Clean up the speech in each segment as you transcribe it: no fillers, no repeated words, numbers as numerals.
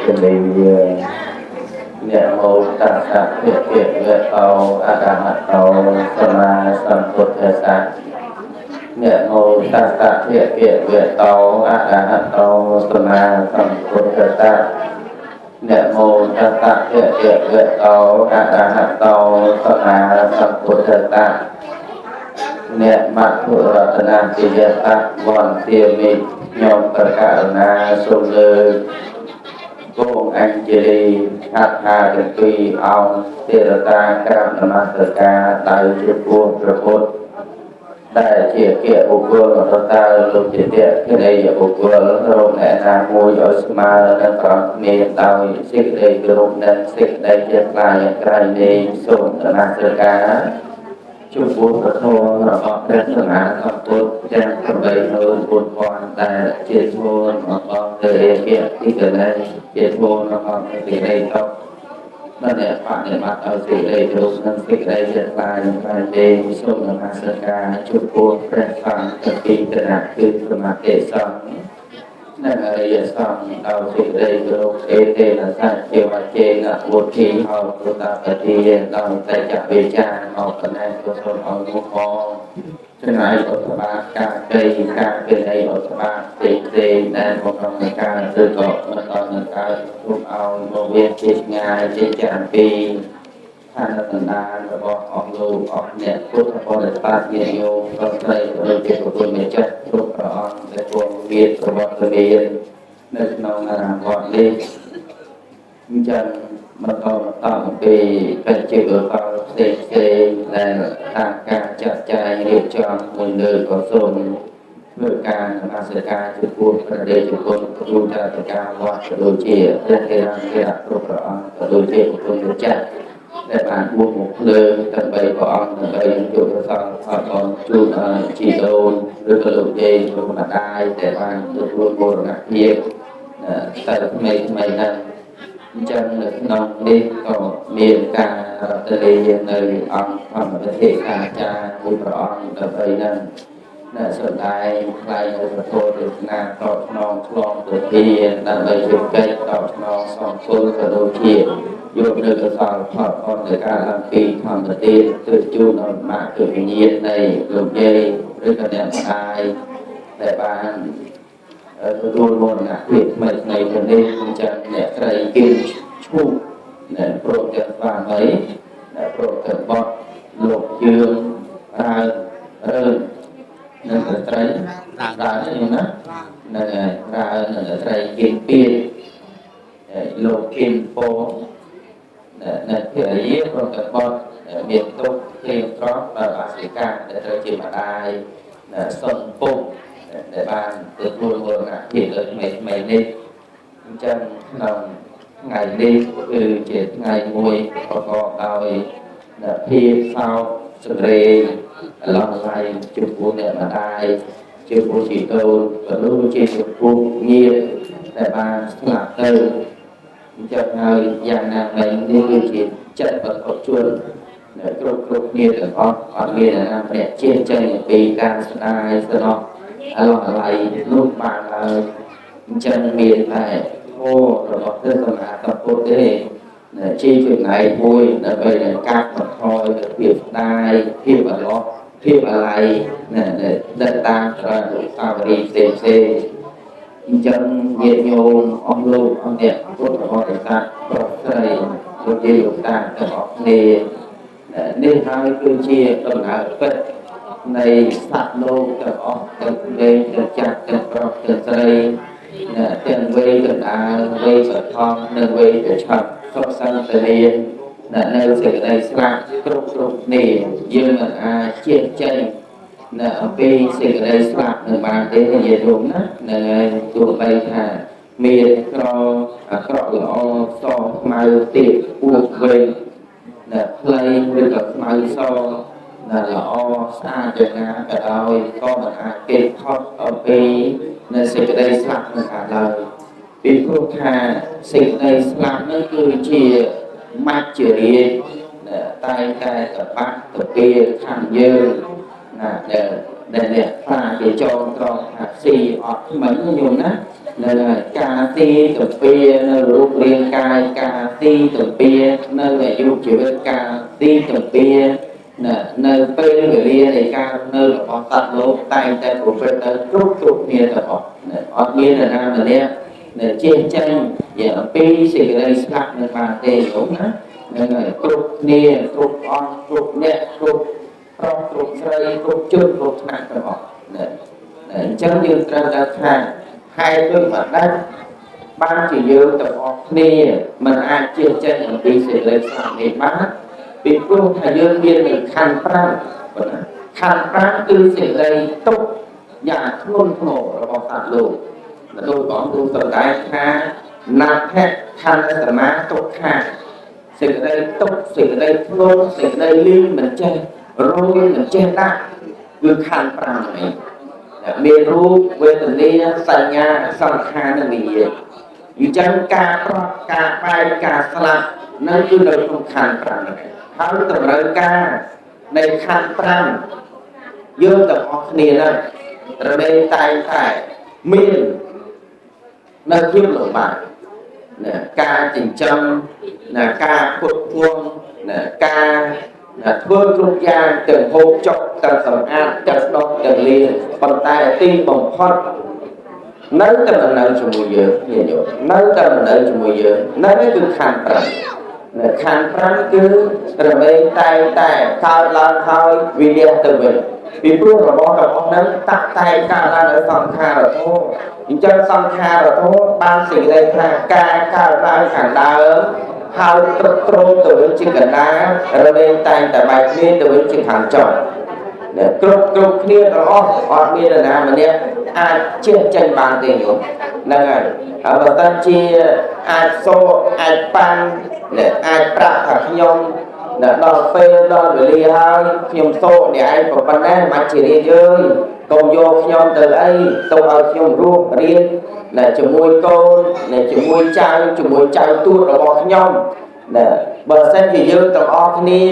ជនីនមោតស្សៈភគវៈតោអរហតោសម្មាសម្ពុទ្ធស្សៈនមោតស្សៈភគវៈតោអរហតោសម្មាសម្ពុទ្ធស្សៈនមោតស្សៈភគវៈតោអរហតោសម្មាសម្ពុទ្ធស្សៈអ្នកមធុរតនាជាយតវន្ទាមិខ្ញុំប្រកាសណាសូមលើកគងអញ្ជលីហត្ថាទាំងពីរអង្គទេរតាក្រាបនមស្ការដៅចំពោះព្រះពុទ្ធដែលជាគៈបុគ្គលរតើលោកជាតេគណីបុគ្គលរកអ្នកណាមួយឲ្យស្មើនឹងត្រង់គ្នាដោយសេចក្តីគោរពនិងសេចក្តីជ្រះថ្លាយ៉ាងក្រៃលែងសូមនមស្ការចំពោះព្រះធម៌របស់ព្រះសម្មាសម្ពុទ្ធទាំង84000ដែលជាធម៌របស់ព្រះរាជទីកណេជាធម៌របស់សេចក្តីតបដល់អ្នកបដិបត្តិឲ្យសេចក្តីគោរពនិងសេចក្តីជ្រះថ្លាយ៉ាងក្រៃលែងសូមនមស្ការចំពោះព្រះសង្ឃទាំងពីរគណៈគឺសមាធិសង្ឃនិងអរិយសង្ឃដោយសេចក្តីគោរពអេតេនសច្ចវចេនវុធីហោពុទ្ធបតិដោយតច្ចវេចាមកកណែក៏សូមឲ្យមុខផងចំណែកឧបបាការកៃការពិន័យឧបបាផ្សេងផ្សេងដែលមកក្នុងការឬក៏មិនដល់នឹងការសូមឲ្យមកវាជាឆ្ងាយជាចាំពីឋានសន្តានរបស់អស់លោកអស់អ្នកពុទ្ធបរិស័ទញាតិញោមប្រុសស្រីដូចជាប្រពន្ធម្ចាស់គ្រប់ព្រះអង្គដែលគង់មានប្រវត្តិមាននៅក្នុងអារាមវត្តនេះអញ្ចឹងបន្តបន្តអំពីកិច្ចជាកុសលផ្សេងផ្សេងដែលតាមការចាត់ចែងរៀបចំមួយលើក៏សូមធ្វើការនមស្ការចំពោះព្រះតេជគុណគ្រូចរិកាវត្តក៏ដូចជាព្រះថេរាធេរៈគ្រប់ព្រះអង្គក៏ដូចជាប្រពន្ធម្ចាស់ដែលបានបួសមកភ្លើងដើម្បីព្រះអង្គដើម្បីជួបប្រសងផលបុណ្យជូនឲ្យជីដូនឬក៏លោកយាយលោកម្ដាយដែលបានទទួលមរណភាពតែថ្មីថ្មីហ្នឹងអញ្ចឹងនៅក្នុងនេះក៏មានការរតនានៅអង្គធម្មវិធិអាចារ្យមួយព្រះអង្គដើម្បីនឹងអ្នកសម្ដែងថ្លែងនៅព្រះធម៌ទេសនាតបស្នងឆ្លងពធាដើម្បីជាកិច្ចតបស្នងសងគុណក៏ដូចជាយកនៅកុសលផលបុណ្យនៃការឡើងពីធម្មទានគឺជូនដល់មគ្គវិញ្ញាណនៃលោកយាយឬក៏អ្នកម្ដាយដែលបានទទួលមរណភាពថ្មីថ្មីទៅនេះអញ្ចឹងអ្នកស្រីគិនឈូកអ្នកព្រមទាំងស្វាមីអ្នកព្រមទាំងបុត្រលោកជឿងរើរើនិងស្រីដើរនេះណានឹងរើនិងស្រីគិនពៀនលោកគិនពោនៅភរិយាព្រមទាំងបុត្រមានទុកភ្លៀងត្រង់ដល់អាសិកាដែលត្រូវជាម្ដាយសុនពុកដែលបានទទួលមរណភាពលើថ្មីថ្មីនេះអញ្ចឹងក្នុងថ្ងៃនេះគឺជាថ្ងៃមួយប្រកបដោយភាពសោកសង្រេងឡងឡៃចំពោះអ្នកម្ដាយចំពោះជីដូនក៏ដូចជាចំពោះញាតិដែលបានស្លាប់ទៅអញ្ចឹងហើយយ៉ាងណាមិញនេះគឺជាចិត្តបទជនគ្រប់គ្រប់គ្នាទាំងអស់អត់មានអ្នកណាម្នាក់ជៀសចេញពីការស្ដាយស្ណោះអឡោះអាល័យនោះបានឡើយអញ្ចឹងមានតែធម៌របស់ព្រះសម្មាសម្ពុទ្ធទេជាចំណែកមួយដើម្បីនឹងកាត់បន្ថយភាពស្ដាយភាពអឡោះភាពអាល័យដែលតាមត្រអនុស្សាវរីយ៍ផ្សេងផ្សេងអញ្ចឹងញាតិញោមអស់លោកអស់អ្នកពុទ្ធបរិស័ទប្រុសស្រីលោកយាយលោកតាទាំងអស់គ្នានេះហើយគឺជាដំណើរពិតនៃសត្វលោកទាំងអស់ទាំងក្មេងទាំងចាស់ទាំងប្រុសទាំងស្រីទាំងវ័យកណ្ដាលវ័យសថងនិងវ័យប្រឆាប់សុខសន្តិមាននៅសេចក្តីស្លាប់គ្រប់គ្រប់គ្នាយើងមិនអាចជៀសចេញនៅអំពីសេចក្តីស្លាប់នឹងបានទេនិយាយរួមណានឹងហើយទោះបីថាមានក្រអាក្រក់ល្អសខ្មៅទៀតពួកវែងនៅផ្លៃឬក៏ខ្មៅសនៅល្អស្អាតយ៉ាងណាក៏ដោយក៏មិនអាចគេផុតអំពីនៅសេចក្តីស្លាប់នឹងបានឡើយពីព្រោះថាសេចក្តីស្លាប់នោះគឺជាមច្ចរាជតែតែតបាក់តពាខាងយើងណាដែល ដែលអ្នកខ្លាគេចងក្រងថាស៊ីអត់ថ្មីញោមណានៅការទីទំពានៅរូបរាងកាយការទីទំពានៅអាយុជីវិតការទីទំពានៅពេលវេលានៃការនៅរបស់សត្វលោកតែងតែប្រព្រឹត្តទៅគ្រប់គ្រប់គ្នាទាំងអស់អត់មាននរណាម្នាក់ដែលជៀសចេញយ៉ាងអំពីសេចក្តីស្លាប់នៅបានទេញោមណានឹងគ្រប់គ្នាគ្រប់អង្គគ្រប់អ្នកគ្រប់ប្រុសគ្រប់ស្រីគ្រប់ជនគ្រប់ថ្នាក់ទាំងអស់ណាអញ្ចឹងយើងត្រូវតែថាហេតុដូចម្ដេចបានជាយើងទាំងអស់គ្នាមិនអាចជៀសចេញអំពីសេចក្តីស្លាប់នេះបានពីព្រោះថាយើងមាននៅខណ្ឌ5ប៉ុណ្ណាខណ្ឌ5គឺសេចក្តីទុក្ខយ៉ាងធ្ងន់ធ្ងររបស់សត្វលោកដោយព្រះអង្គទ្រង់សម្ដែងថាណាថៈខណ្ឌសមាទុក្ខៈសេចក្តីទុក្ខសេចក្តីធ្ងន់សេចក្តីលីងមិនចេះរយមិនចេះដាក់គឺខណ្ឌ5នេះមានរូបវេទនាសញ្ញាសង្ខារនិងវិញ្ញាណអញ្ចឹងការប្រត់ការបែកការស្លាប់នៅគឺនៅក្នុងខណ្ឌ5នេះហើយតម្រូវការនៃខណ្ឌ5យើងទាំងអស់គ្នាហ្នឹងរមែងតែងតែមាននៅភាពលំបាកណាការចិញ្ចឹមណាការផ្គត់ផ្គង់ណាការធ្វើគ្រប់យ៉ាងទាំងហូបចុកទាំងសម្អាតទាំងដុសទាំងលាងប៉ុន្តែទីបំផុតនៅតែមិននៅជាមួយយើងញាតិញោមនៅតែមិននៅជាមួយយើងនៅគឺខណ្ឌ5នៅខណ្ឌ5គឺរមែងតែងតែកើតឡើងហើយវិនិច្ឆ័យទៅវិញពីព្រោះរបស់ទាំងអស់ហ្នឹងតាក់តែងកើតឡើងដោយសង្ខារធម៌អញ្ចឹងសង្ខារធម៌បានសេចក្តីថាការកើតឡើងខាងដើមហើយគ្រប់គ្រងទៅវិញជាកណ្ដាលរមែងតែងតែបែកគ្នាទៅវិញជាខាងចុងគ្រប់គ្រប់គ្នាទាំងអស់អត់មាននរណាម្នាក់អាចជៀសចេញបានទេញោមហ្នឹងហើយហើយបើសិនជាអាចសូអាចប៉ាន់អាចប្រាប់ថាខ្ញុំដល់ពេលដល់វេលាហើយខ្ញុំសូអ្នកឯងប៉ុណ្ណេះមិនជារាយើងកុំយកខ្ញុំទៅអីទៅឲ្យខ្ញុំរស់រៀនណាជាមួយកូនណាជាមួយចៅជាមួយចៅទួតរបស់ខ្ញុំណាបើសិនជាយើងទាំងអស់គ្នា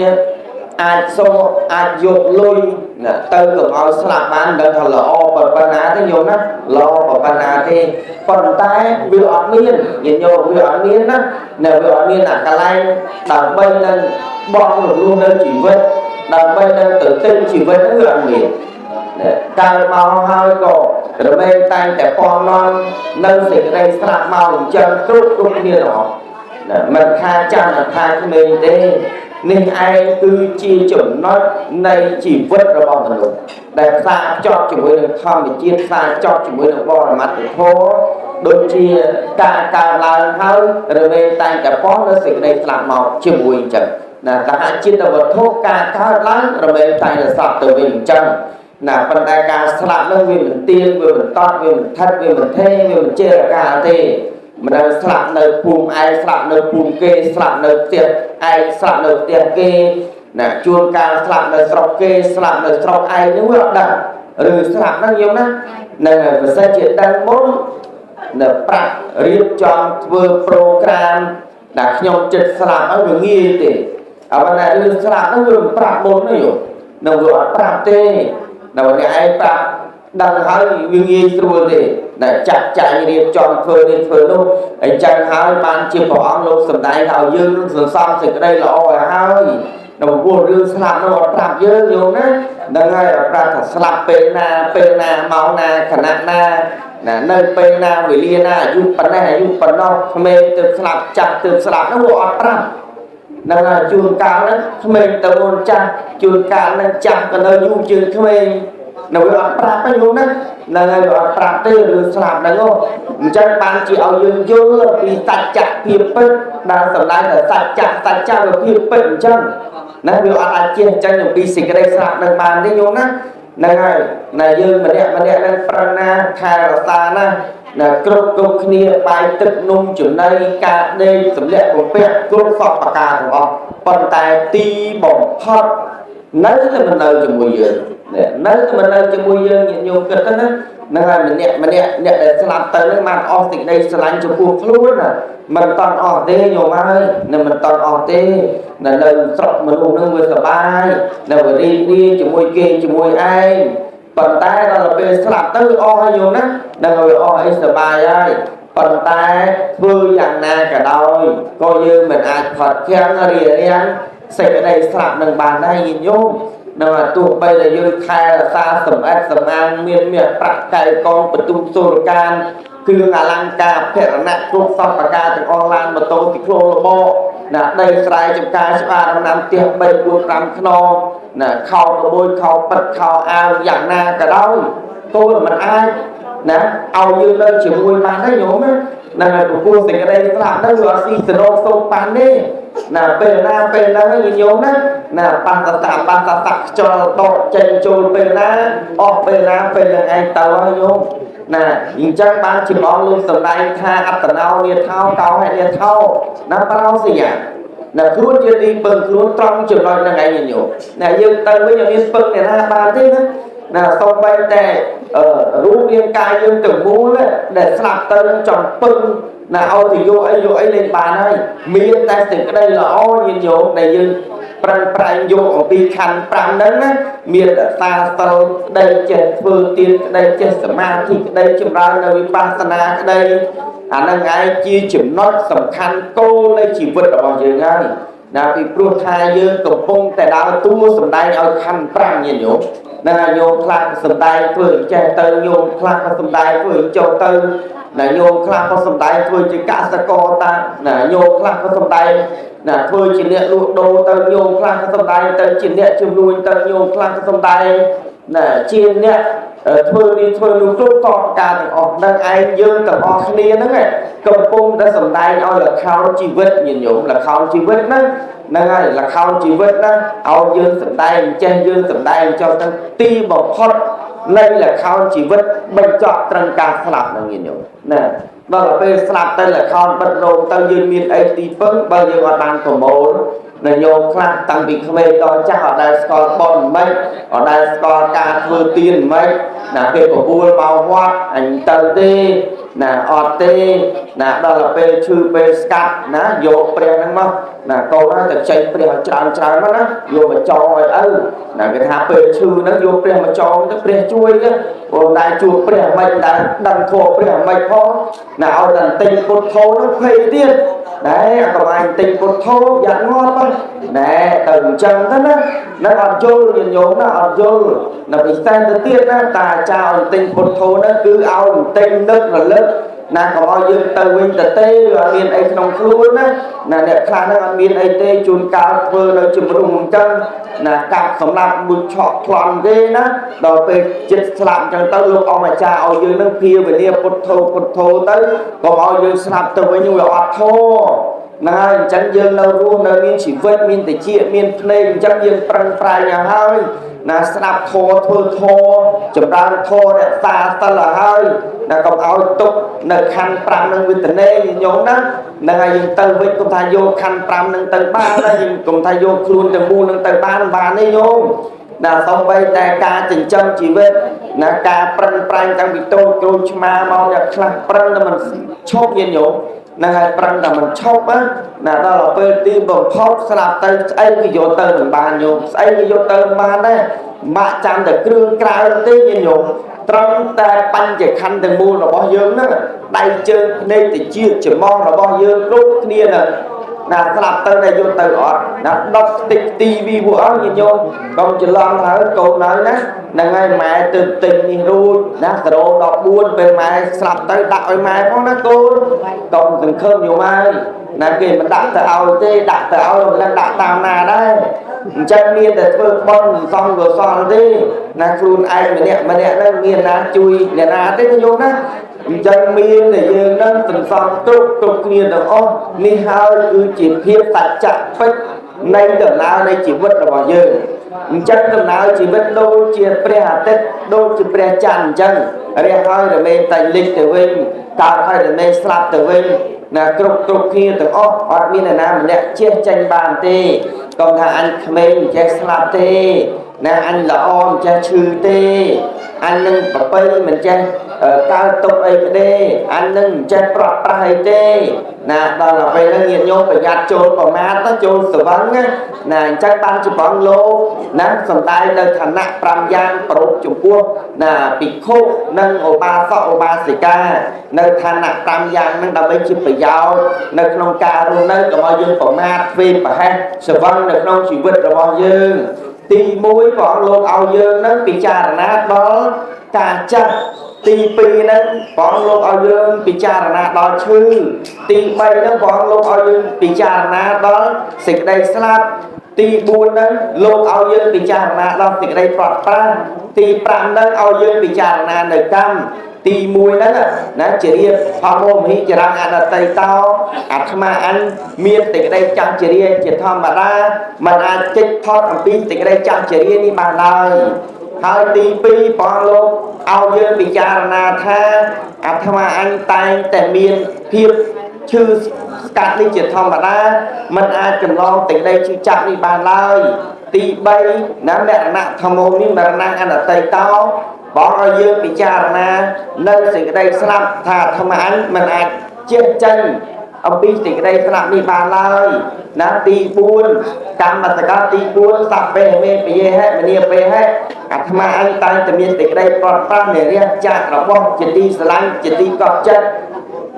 អាចសូអាចយកលុយណាទៅកុំឲ្យស្លាប់បានដឹងថាល្អប៉ុណ្ណាទេញោមណាល្អប៉ុណ្ណាទេប៉ុន្តែវាអត់មានញាតិញោមវាអត់មានណានៅវាអត់មានអាកន្លែងដើម្បីនឹងបង់រំលោះនៅជីវិតដើម្បីនឹងទៅទិញជីវិតហ្នឹងវាអត់មានកើតមកហើយក៏រមែងតែងតែពំនាំនៅសេចក្តីស្លាប់មកអញ្ចឹងគ្រប់គ្រប់គ្នាទាំងអស់ណាមិនថាចាំមិនថាក្មេងទេនេះឯងគឺជាចំណុចនៃជីវិតរបស់មនុស្សដែលផ្សារភ្ជាប់ជាមួយនឹងធម្មជាតិផ្សារភ្ជាប់ជាមួយនឹងបរមត្ថធម៌ដូចជាការកើតឡើងហើយរមែងតែងតែពំនៅសេចក្តីស្លាប់មកជាមួយអញ្ចឹងណាសហជាតិវត្ថុការកើតឡើងរមែងតែងតែស្លាប់ទៅវិញអញ្ចឹងណាប៉ុន្តែការស្លាប់នោះវាមិនទៀងវាមិនតត់វាមិនថិតវាមិនថេវាមិនចេរកាលទេមិនដឹងស្លាប់នៅភូមិឯងស្លាប់នៅភូមិគេស្លាប់នៅផ្ទះឯងស្លាប់នៅផ្ទះគេណាជួនកាលស្លាប់នៅស្រុកគេស្លាប់នៅស្រុកឯងហ្នឹងវាអត់ដឹងឬស្លាប់ហ្នឹងញោមណានឹងបើសិនជាដឹងមុននៅប្រាក់រៀបចំធ្វើប្រូក្រាមដែលខ្ញុំចិត្តស្លាប់ហើយវាងាយទេអ្វីដែលរឿងស្លាប់ហ្នឹងវាមិនប្រាប់មុនទេញោមនឹងវាអត់ប្រាប់ទេដល់អ្នកឯងប្រាប់ដឹងហើយវាងាយស្រួលទេដែលចាត់ចែងរៀបចំធ្វើនេះធ្វើនោះអញ្ចឹងហើយបានជាព្រះអង្គលោកសម្ដែងឲ្យយើងសន្សំសេចក្តីល្អឲ្យហើយដល់ព្រោះរឿងស្លាប់នោះអត់ប្រាប់យើងញោមណាដឹងហើយអត់ប្រាប់ថាស្លាប់ពេលណាពេលណាម៉ោងណាខណៈណាណានៅពេលណាវេលាណាអាយុប៉ុណ្ណេះអាយុប៉ុណ្ណោះក្មេងទៅស្លាប់ចាស់ទៅស្លាប់នោះវាអត់ប្រាប់នឹងហើយជួនកាលហ្នឹងក្មេងទៅមុនចាស់ជួនកាលហ្នឹងចាស់ក៏នៅយូរជាងក្មេងនៅវាអត់ប្រាប់ទេញោមណាហ្នឹងហើយវាអត់ប្រាប់ទេរឿងស្លាប់ហ្នឹងអញ្ចឹងបានជាឲ្យយើងយល់ពីសច្ចៈភាពពិតដែលសម្ដែងថាសច្ចៈសច្ចៈវាភាពពិតអញ្ចឹងណាវាអត់អាចជៀសចេញអំពីសេចក្តីស្លាប់នឹងបានទេញោមណាហ្នឹងហើយណាយើងម្នាក់ម្នាក់ហ្នឹងប្រឹងណាថែរក្សាណាណាគ្រប់គ្រប់គ្នាបាយទឹកនំចំណីការដេកសម្លៀកបំពាក់គ្រប់សពប្រការទាំងអស់ប៉ុន្តែទីបំផុតនៅតែមិននៅជាមួយយើងនៅតែមិននៅជាមួយយើងញាតិញោមគិតទៅណាហ្នឹងហើយម្នាក់ម្នាក់អ្នកដែលស្លាប់ទៅហ្នឹងបានអស់សេចក្តីស្រឡាញ់ចំពោះខ្លួនណាមិនតន់អស់ទេញោមហើយនៅមិនតន់អស់ទេនៅស្រុកមនុស្សហ្នឹងវាសប្បាយនៅវារីករាយជាមួយគេជាមួយឯង ប៉ុន្តែដល់ពេលស្លាប់ទៅអស់ហើយញោមណានឹងឲ្យអស់អីសบายហើយប៉ុន្តែធ្វើយ៉ាងណាក៏ដោយក៏យើងមិនអាចផុតខាំងរារាំងសេចក្តីស្លាប់នឹងបានដែរញាតិញោមនៅទោះបីដែលយើងថែរក្សាសម្អិតសម្អាងមានមាសប្រាក់កែកងបន្ទុំសូរកានគ្រឿងអលង្ការភរណៈគ្រប់សពប្រការទាំងអស់ឡានម៉ូតូទីក្លូលបណាដីស្រែចំការច្បារដំណាំផ្ទះ3 4 5ខ្នងណាខោក្បួយខោប៉ិតខោអាវយ៉ាងណាក៏ដោយគោលមិនអាចណាឲ្យយើងនៅជាមួយបានទេញោមណានឹងឲ្យប្រគួតសេចក្តីស្លាប់ទៅវាអត់ស៊ីសណោសូប៉ាន់ទេណាពេលណាពេលហ្នឹងញាតិញោមណាណាប៉ះតតប៉ះតតខ្យល់ដកចេញចូលពេលណាអស់ពេលណាពេលហ្នឹងឯងទៅហើយញោមណាអញ្ចឹងបានជាព្រះអង្គលោកសម្ដែងថាអត្តនោនាថោកោហេនាថោណាប្រោសញ្ញាណាខ្លួនជាទីពឹងខ្លួនត្រង់ចំណុចហ្នឹងឯងញាតិញោមណាយើងទៅវិញអត់មានពឹងអ្នកណាបានទេណាណាសូម្បីតែរូបរាងកាយយើងទាំងមូលដែលស្លាប់ទៅនឹងចង់ពឹងណាឲ្យទៅយកអីយកអីលេងបានហើយមានតែសេចក្តីល្អញាតិញោមដែលយើងប្រឹងប្រែងយកអំពីខណ្ឌ5ហ្នឹងណាមានរក្សាសិលក្តីចេះធ្វើទានក្តីចេះសមាធិក្តីចម្រើននៅវិបស្សនាក្តីអាហ្នឹងឯងជាចំណុចសំខាន់គោលនៃជីវិតរបស់យើងហើយណាពីព្រោះថាយើងកំពុងតែដើរតួសម្ដែងឲ្យខណ្ឌ5ញាតិញោមណាញោមខ្លះសម្ដែងធ្វើចេះទៅញោមខ្លះក៏សម្ដែងធ្វើចូលទៅណាញោមខ្លះក៏សម្ដែងធ្វើជាកសិករតាណាញោមខ្លះក៏សម្ដែងណាធ្វើជាអ្នកលក់ដូរទៅញោមខ្លះក៏សម្ដែងទៅជាអ្នកជំនួញទៅញោមខ្លះក៏សម្ដែងណាជាអ្នកធ្វើនេះធ្វើនោះគ្រប់តបការទាំងអស់នឹងឯងយើងទាំងអស់គ្នាហ្នឹងកំពុងតែសម្ដែងឲ្យល្ខោនជីវិតញាតិញោមល្ខោនជីវិតហ្នឹងហ្នឹងហើយល្ខោនជីវិតណាឲ្យយើងសម្ដែងចេះយើងសម្ដែងចុះទៅទីបំផុតនៃល្ខោនជីវិតបញ្ចប់ត្រឹមការស្លាប់ហ្នឹងញាតិញោមណាដល់ពេលស្លាប់ទៅល្ខោនបិទរោមទៅយើងមានអីទីពឹងបើយើងអត់បានប្រមូលណាញោមខ្លះតាំងពីក្មេងដល់ចាស់អត់ដែលស្គាល់បុណ្យមិនអត់ដែលស្គាល់ការធ្វើទានមិនណាគេបបួលមកវត្តអញទៅទេណាអត់ទេណាដល់ពេលឈឺពេលស្កាត់ណាយកព្រះហ្នឹងមកណាកូនណាទៅចែកព្រះឲ្យច្រើនច្រើនមកណាយកមកចងឲ្យឪណាគេថាពេលឈឺហ្នឹងយកព្រះមកចងទៅព្រះជួយទៅព្រោះតែជួបព្រះមិនដែលដឹងធម៌ព្រះមិនផងណាឲ្យតែទិញពុទ្ធោហ្នឹងភ័យទៀតណែអាកន្លែងទិញពុទ្ធោយ៉ាងងាប់ណែទៅអញ្ចឹងទៅណានឹងអត់យល់ញាតិញោមណាអត់យល់នៅពិសេសទៅទៀតណាតាអាចារ្យឲ្យទិញពុទ្ធោហ្នឹងគឺឲ្យទិញនឹករលឹកណាកុំឲ្យយើងទៅវិញទៅទេវាអត់មានអីក្នុងខ្លួនណាណាអ្នកខ្លះហ្នឹងអត់មានអីទេជួនកាលធ្វើនៅជំរុំអញ្ចឹងណាកាប់សម្រាប់មួយឆក់ប្លន់គេណាដល់ពេលចិត្តស្លាប់អញ្ចឹងទៅលោកអង្គអាចារ្យឲ្យយើងនឹងភាវនាពុទ្ធោពុទ្ធោទៅកុំឲ្យយើងស្លាប់ទៅវិញវាអត់ធម៌ណាអញ្ចឹងយើងនៅរស់នៅមានជីវិតមានតិចមានភ្នែកអញ្ចឹងយើងប្រឹងប្រែងឲ្យហើយណាស្ដាប់ធម៌ធ្វើធម៌ចម្រើនធម៌រក្សាសិលឲ្យហើយណាកុំឲ្យទុកនៅខណ្ឌ5នឹងវេទនាញោមណានឹងហើយយើងទៅវិញកុំថាយកខណ្ឌ5នឹងទៅបានណាយើងកុំថាយកខ្លួនទាំងមូលនឹងទៅបានបានទេញោមណាសូម្បីតែការចិញ្ចឹមជីវិតណាការប្រឹងប្រែងតាំងពីតូចក្រូចឆ្មាមកអ្នកខ្លះប្រឹងតែមិនឈប់ញាតិញោមហ្នឹងហើយប្រឹងតែមិនឈប់ណាដល់ពេលទីបំផុតស្លាប់ទៅស្អីគេយកទៅមិនបានញោមស្អីគេយកទៅមិនបានដែរបាក់ចាំតែគ្រឿងក្រៅទេញាតិញោមត្រឹមតែបញ្ចខណ្ឌទាំងមូលរបស់យើងហ្នឹងដៃជើងភ្នែកតិចច្រមុះរបស់យើងគ្រប់គ្នាហ្នឹងណាស្លាប់ទៅតែយកទៅអត់ណាដុតតិចទីវីពួកអស់ញាតិញោមកុំច្រឡំហើយកូនហើយណាហ្នឹងហើយម៉ែទៅទិញនេះរួចណា014ពេលម៉ែស្លាប់ទៅដាក់ឲ្យម៉ែផងណាកូនកុំសង្ឃឹមញោមហើយណាគេមិនដាក់ទៅឲ្យទេដាក់ទៅឲ្យមិនដឹងដាក់តាមណាដែរអញ្ចឹងមានតែធ្វើបុណ្យសង្ឃកុសលទេណាខ្លួនឯងម្នាក់ម្នាក់ហ្នឹងមានណាជួយអ្នកណាទេញោមណាអញ្ចឹងមានតែយើងនឹងសន្សំគ្រប់គ្រប់គ្នាទាំងអស់នេះហើយគឺជាភាពសច្ចៈពិតនៃដំណើរនៃជីវិតរបស់យើងអញ្ចឹងដំណើរជីវិតដូចជាព្រះអាទិត្យដូចជាព្រះច័ន្ទអញ្ចឹងរះហើយរមែងតែលិចទៅវិញកើតហើយរមែងស្លាប់ទៅវិញណាគ្រប់គ្រប់គ្នាទាំងអស់អត់មានអ្នកណាម្នាក់ជះចេញបានទេកុំថាអញក្មេងមិនចេះស្លាប់ទេ ណាអញល្អមិនចេះឈឺទេអញនឹងប្រពៃមិនចេះកើតទុកអីក្ទេអញនឹងមិនចេះប្រត់ប្រាស់អីទេណាដល់ទៅពេលហ្នឹងញាតិញោមប្រយ័ត្នចូលប្រមាទទៅចូលស្វឹងណាណាអញ្ចឹងបានជាព្រះអង្គលោកណាសំដែងនៅឋានៈ5យ៉ាងប្រោបចំពោះណាភិក្ខុនិងឧបាសកឧបាសិកានៅឋានៈ5យ៉ាងហ្នឹងដើម្បីជាប្រយោជន៍នៅក្នុងការរស់នៅកុំឲ្យយើងប្រមាទធ្វើប្រហែសស្វឹងនៅក្នុងជីវិតរបស់យើងទី1ព្រះអង្គលោកឲ្យយើងនឹងពិចារណាដល់ការចាស់ទី2ហ្នឹងព្រះអង្គលោកឲ្យយើងពិចារណាដល់ឈឺទី3ហ្នឹងព្រះអង្គលោកឲ្យយើងពិចារណាដល់សេចក្តីស្លាប់ទី4ហ្នឹងលោកឲ្យយើងពិចារណាដល់សេចក្តីប្រត់ប្រាស់ទី5ហ្នឹងឲ្យយើងពិចារណានៅកម្មទី1ហ្នឹងណាជារៀបធម្មោមហិចរងអនតីតោអាត្មាអញមានសេចក្តីចាស់ជារាជាធម្មតាមិនអាចជិះផុតអំពីសេចក្តីចាស់ជារានេះបានឡើយហើយទី2ព្រះអង្គលោកឲ្យយើងពិចារណាថាអាត្មាអញតែងតែមានភាពឈឺស្កាត់នេះជាធម្មតាមិនអាចចម្លងសេចក្តីឈឺចាប់នេះបានឡើយទី3ណាមរណៈធម្មោនេះមរណៈអនតីតោបងឲ្យយើងពិចារណានៅសេចក្តីស្លាប់ថាអាត្មាអញមិនអាចជៀសចេញអំពីសេចក្តីស្លាប់នេះបានឡើយណាទី4កម្មសកលទី4សព្វេមេពយេហិមនីបេហិអាត្មាអញតែងតែមានសេចក្តីប្រត់ប្រាស់និរះចាករបស់ជាទីស្រឡាញ់ជាទីកប់ចិត្ត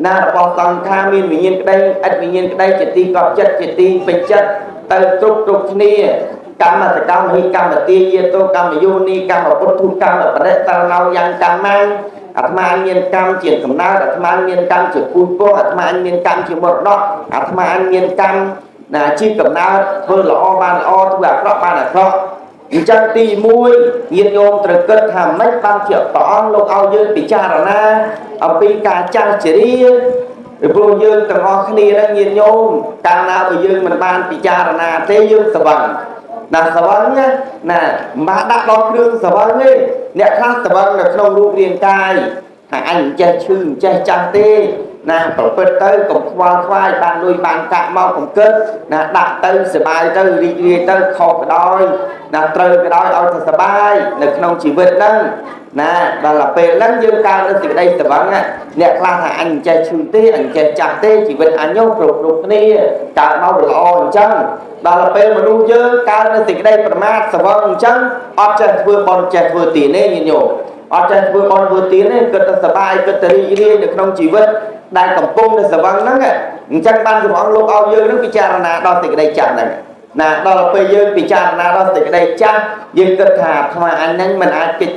ណារបស់សង្ខារមានវិញ្ញាណក្តីឥតវិញ្ញាណក្តីជាទីកប់ចិត្តជាទីពេញចិត្តទៅគ្រប់គ្រប់គ្នាកម្មសកម្មហិកម្មទាយាតោកម្មយោនីកម្មពុទ្ធកម្មបរិតរណោយ៉ាងកម្មអាត្មាមានកម្មជាកំណើតអាត្មាមានកម្មជាពូជពងអាត្មាមានកម្មជាមរតកអាត្មាមានកម្មណាជាកំណើតធ្វើល្អបានល្អធ្វើអាក្រក់បានអាក្រក់អញ្ចឹងទី1ញាតិញោមត្រូវគិតថាម៉េចបានជាព្រះអង្គលោកឲ្យយើងពិចារណាអំពីការចាស់ជរាពីព្រោះយើងទាំងអស់គ្នាហ្នឹងញាតិញោមកាលណាបើយើងមិនបានពិចារណាទេយើងស្វឹងណាស្វឹងណាណាមិនបានដាក់ដល់គ្រឿងស្វឹងទេអ្នកខ្លះស្វឹងនៅក្នុងរូបរាងកាយថាអញមិនចេះឈឺមិនចេះចាស់ទេណាប្រព្រឹត្តទៅកុំខ្វល់ខ្វាយបានលុយបានកាក់មកកុំគិតណាដាក់ទៅសบายទៅរីករាយទៅខុសក៏ដោយណាត្រូវក៏ដោយឲ្យតែសบายនៅក្នុងជីវិតហ្នឹងណាដល់ពេលហ្នឹងយើងកើតនៅសេចក្តីស្វឹងអ្នកខ្លះថាអញមិនចេះឈឺទេអញចេះចាស់ទេជីវិតអញគ្រប់គ្រប់គ្នាកើតមកវាល្អអញ្ចឹងដល់ពេលមនុស្សយើងកើតនៅសេចក្តីប្រមាទស្វឹងអញ្ចឹងអត់ចេះធ្វើបុណ្យចេះធ្វើទានទេញាតិញោមអត់ចេះធ្វើបុណ្យធ្វើទានទេគិតតែសប្បាយគិតតែរីករាយនៅក្នុងជីវិតដែលកំពុងតែស្វឹងហ្នឹងអញ្ចឹងបានព្រះអង្គលោកឲ្យយើងនឹងពិចារណាដល់សេចក្តីចាស់ហ្នឹងណាដល់ពេលយើងពិចារណាដល់សេចក្តីចាស់យើងគិតថាអាត្មាអញហ្នឹងមិនអាចគិត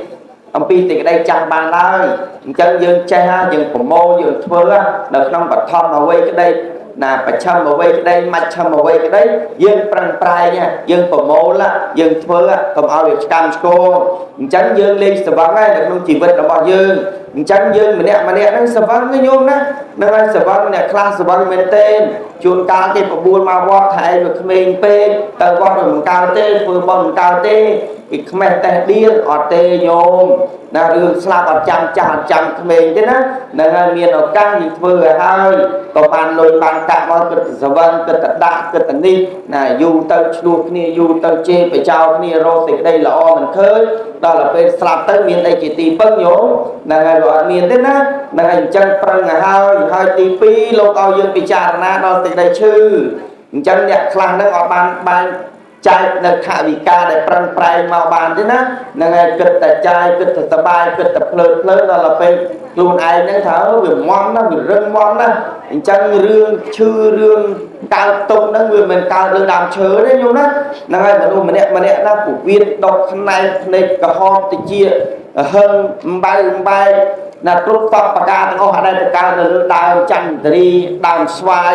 អំពីសេចក្តីចាស់បានឡើយអញ្ចឹងយើងចេះហើយយើងប្រមូលយើងធ្វើនៅក្នុងបឋមអ្វីក្តីណាប្រឆឹមអ្វីក្តីមជ្ឈិមអ្វីក្តីយើងប្រឹងប្រែងយើងប្រមូលយើងធ្វើកុំឲ្យវាឆ្កាំឆ្គងអញ្ចឹងយើងលេងស្វឹងហើយនៅក្នុងជីវិតរបស់យើងអញ្ចឹងយើងម្នាក់ម្នាក់ហ្នឹងស្វឹងញោមណានឹងហើយស្វឹងអ្នកខ្លះស្វឹងមែនទេជួនកាលគេបបួលមកវត្តថាឯងវាក្មេងពេកទៅវត្តមិនកើតទេធ្វើបុណ្យមិនកើតទេគេខ្មេះតេះដៀលអត់ទេញោមណារឿងស្លាប់អត់ចាំចាស់អត់ចាំក្មេងទេណានឹងហើយមានឱកាសយើងធ្វើឲ្យហើយក៏បានលុយបានកាក់មកគិតតែស្វឹងគិតតែដាក់គិតតែនេះណាយូរទៅឆ្លោះគ្នាយូរទៅជេរបចោគ្នារកសេចក្តីល្អមិនឃើញដល់ទៅពេលស្លាប់ទៅមានអីជាទីពឹងញោមហ្នឹងហើយវាអត់មានទេណាហ្នឹងហើយអញ្ចឹងប្រឹងឲ្យហើយហើយទី2លោកឲ្យយើងពិចារណាដល់សេចក្តីឈឺអញ្ចឹងអ្នកខ្លះហ្នឹងអត់បានបែងចែកនៅថវិកាដែលប្រឹងប្រែងមកបានទេណាហ្នឹងហើយគិតតែចាយគិតតែសบายគិតតែភ្លើតភ្លើដល់ទៅពេលខ្លួនឯងហ្នឹងថាវាមន់ណាស់វារឹងមន់ណាស់អញ្ចឹងរឿងឈឺរឿងកើតទុកហ្នឹងវាមិនកើតលើដើមឈើទេញោមណាហ្នឹងហើយមនុស្សម្នាក់ម្នាក់ណាពវៀនដុកខ្នែងភ្នែកក្រហមតិចហឹងអំបៅអំបែកណាគ្រប់សពប្រការទាំងអស់អត់ដែលទៅកើតនៅលើដើមចន្ទរីដើមស្វាយ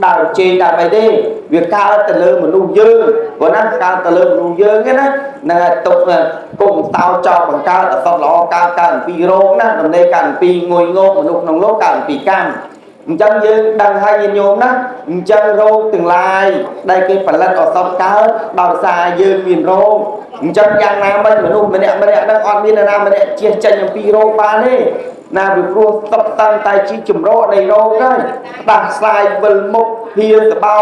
ដើមចេកដើមអីទេវាកើតទៅលើមនុស្សយើងព្រោះណាកើតទៅលើមនុស្សយើងទេណាហ្នឹងហើយទុកគុំតោចោលបង្កើតអសត់ល្អកើតកើតអំពីរោគណាដំណេកកើតអំពីងុយងោកមនុស្សក្នុងលោកកើតអំពីកម្មអញ្ចឹងយើងដឹងហើយញាតិញោមណាអញ្ចឹងរោគទាំងឡាយដែលគេផលិតអសត់កើតដោយសារយើងមានរោគអញ្ចឹងយ៉ាងណាមិញមនុស្សម្នាក់ម្នាក់ហ្នឹងអត់មាននរណាម្នាក់ជៀសចេញអំពីរោគបានទេ ណាពីព្រោះសុទ្ធតាំងតែជាចម្រោនៃរោគហើយផ្ដាសាយវិលមុខហៀសបោ